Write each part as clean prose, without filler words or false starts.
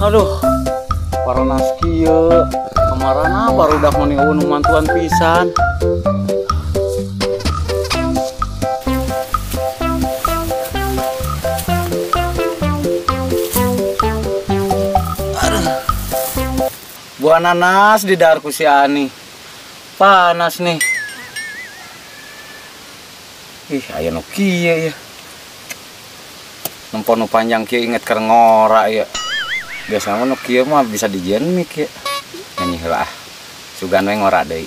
Aduh, paranas kieu. Kamarana barudak meni eueuh nu mantuan pisan. Aduh. Buah nanas di dahar ku si Ani. Panas nih. Ih, aya nu kieu ya. Nempo nu panjang kieu inget keur ngora ya. Biasana mah nu kieu mah bisa dijieun mik ya. Nyanyi heula ah. Sugan we ngora deui.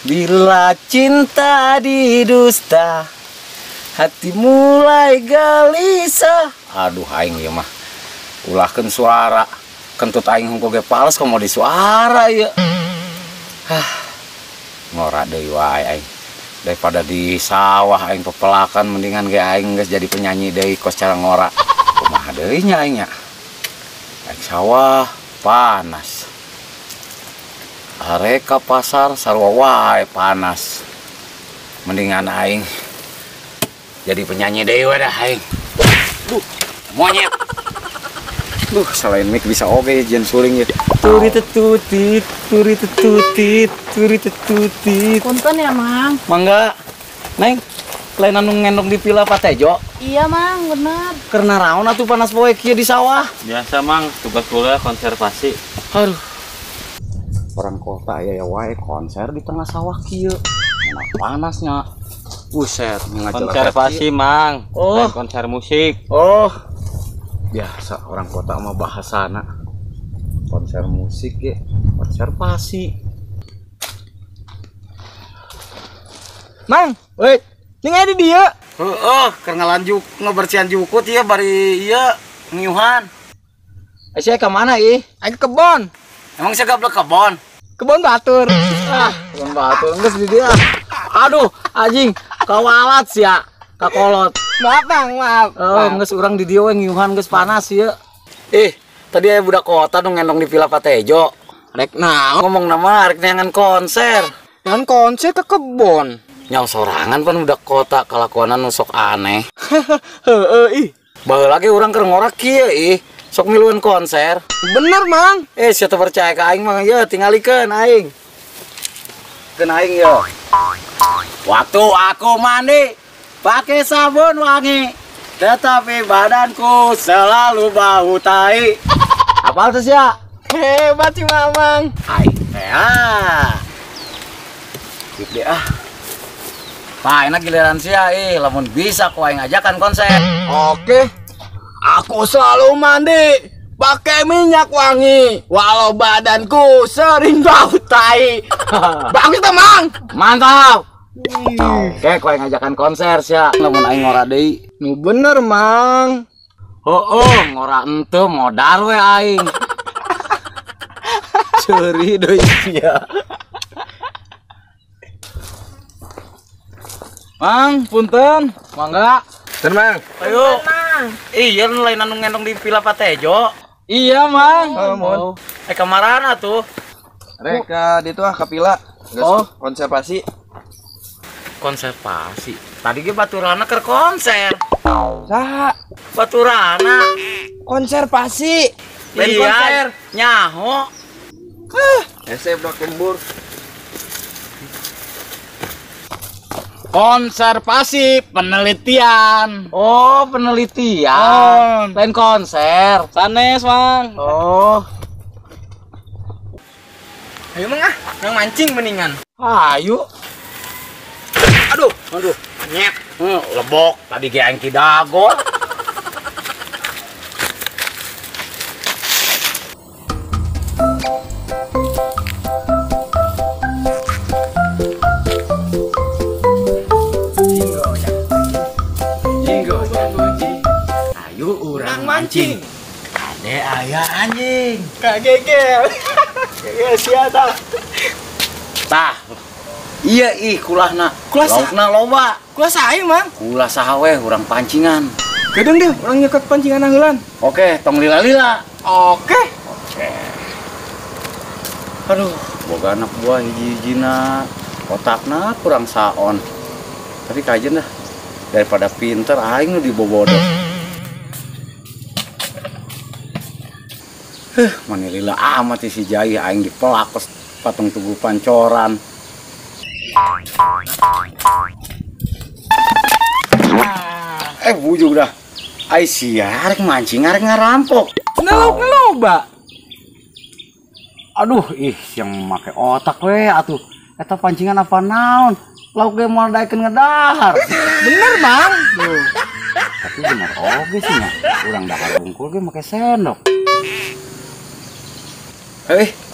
Bila cinta didusta, hati mulai gelisah. Aduh aing ieu mah. Ulahkeun suara. Kentut aing hungkul ge pales komo di suara ieu. Hah. Ngora deui wae aing. Daripada di sawah aing pepelakan mendingan ge aing geus jadi penyanyi deui kos cara ngora. Kumaha deui nya aing nya. Aing sawah panas. Arek ka pasar sarua wae panas. Mendingan aing jadi penyanyi deui we dah aing. Duh, monyet. Duh, selain mic bisa oge jeung suling ya. Turi tetutit, turi tetutit, turi tetutit. Punten ya, Mang. Mangga. Neng, lain anu ngendong di pila Pak Tejo? Iya, Mang, bener. Keur naraon atuh panas poe kieu di sawah? Biasa, Mang, tugas kuliah konservasi. Aduh. Orang kota aya ya wae konser di tengah sawah kieu. Mana panasnya. Buset, konservasi, Mang. Oh, lain konser musik. Oh. Biasa orang kota mah bahasana konser musik ya, konservasi. Mang, wait, ning aya di dieu. Heeh, keur ngalanjuk ngebersihan jukut ieu bari ieu ngiuhan. Sia ka mana ih? Aing ke kebon. Emang sia gablek kebon? Kebon batur. Ah, kebon batur geus di dieu. Aduh, anjing, kawalat sia, kakolot. Maaf, Bang, maaf. Oh, geus urang di dieu we ngiuhan geus panas ieu. Ih, tadi aya budak kota nu ngendong di Villa Pak Tejo. Rek naon? Ngomong nama rek neangan konser. Neangan konser ke kebon. Nyaw sorangan pan budak kota kalakuanan nu sok aneh. Heeh ih. Baheula ge urang keur ngorak kieu ih, sok miluan konser. Bener, Mang. Eh, sia teu percaya ka aing mah ye tingalikeun aing. Keun aing ye. Waktu aku mandi pakai sabun wangi, tetapi badanku selalu bau tai. Apal tuh sia? Hebat sih Mamang. Aing teh ah. Gede ah. Pak, enak giliran sia ih, lamun bisa ku aing ajakan konser. Oke. Aku selalu mandi pakai minyak wangi, walau badanku sering bau tai. Bagus tuh, Mang. Mantap. Oke, ku aing ajakan konser sia. Lamun aing ngora deui. Nu bener, Mang. Oh, ngora ente modar we aing. Ceuri deui sia. Mang, punten. Mangga. Punten, Mang. Ayo. Iya, lain anu ngendong di Villa Pak Tejo. Iya, Mang. Oh. Eh, kamarana tuh? Rek ka ditu ah ka Pila. Oh, konservasi. Konservasi. Tadi ge baturana keur konser. Saha? Baturana konservasi. Lain iya, konser. Nyaho. Hah, hese budak lembur. Konservasi penelitian. Oh, penelitian. Oh. Lain konser. Sanes, Mang. Oh. Ayo, Mang ah, nang mancing mendingan. Ayo. Aduh, aduh, nyet. Lebok tadi ge aing kidago. Ayo urang mancing. Ade aya anjing. Kagegel. Kagegel sia tah. Tah. Iya ih kulahna. Kulah laukna loba. Kulah saha Mang? Kulah saha we urang pancingan. Kedeung deh, urang nyekot pancingan heulan. Oke, tong lila-lila. Oke. Oke. Aduh, boga anak buah hiji-hijina. Otakna kurang saon. Tapi kajen dah. Daripada pinter aing nu dibobodoh. Mana lila amat si Jai aing dipelak patung tugu pancoran. Bujuk dah. Ai sia arek mancing arek ngarampok. Ngelok loba. Aduh, ih yang make otak we atuh. Eta pancingan apa naon? Lauk ge moal daekeun ngedahar. Bener, Bang. Tuh. Tapi bener oge sih nya. Urang dahar bungkul ge make sendok.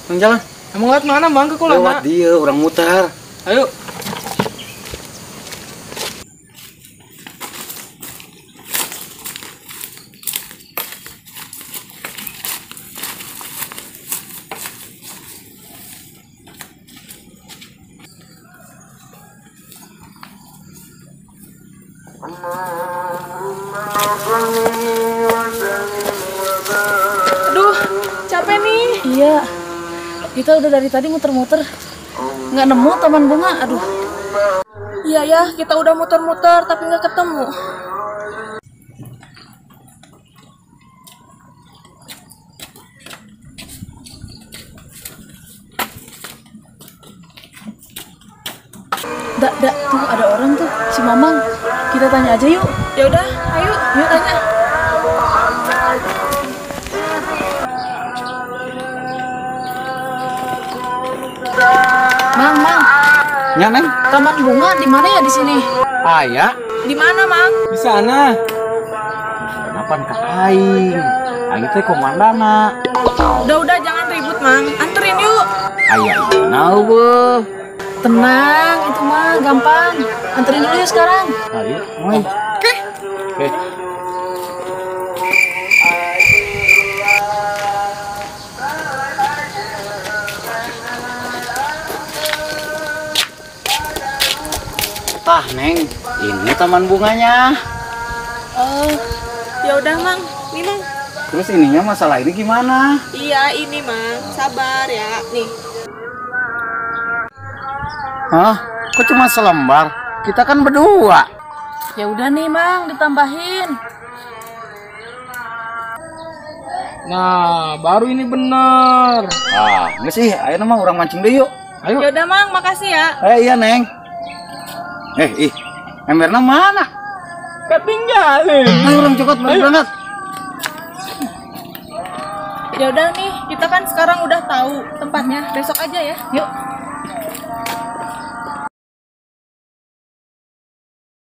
Bang jalan. Emang lewat mana, Bang? Ke kolam? Lewat dia, urang muter. Ayo. Aduh, capek nih. Iya, kita udah dari tadi muter-muter, nggak nemu taman bunga. Aduh. Iya ya, kita udah muter-muter tapi nggak ketemu. Dak, dak, tuh ada orang tuh, si Mamang. Kita tanya aja yuk. Ya udah, ayo, yuk tanya. Mang, Mang. Ya, Neng. Taman bunga di mana ya di sini? Aya. Di mana, Mang? Di sana. Kenapa ka aing? Aing teh komandana. Udah, jangan ribut, Mang. Anterin yuk. Aya, nah, beuh. Tenang, itu mah gampang. Anterin dulu yuk sekarang. Ayo, mulai. Oke. Oke. Tah, Neng, ini taman bunganya. Oh, ya udah, Mang. Nih, Mang. Terus ininya masalah ini gimana? Iya, ini, Mang. Sabar ya. Nih. Hah? Kok cuma selembar? Kita kan berdua. Ya udah nih, Mang, ditambahin. Nah, baru ini bener. Ah, enggak sih. Ayo, Mang, orang mancing deh yuk. Ayo. Ya udah, Mang, makasih ya. Iya, Neng. Ih, embernya mana? Ketinggalan. Ayo, orang cokot baru banget. Ya udah nih, kita kan sekarang udah tahu tempatnya. Besok aja ya. Yuk.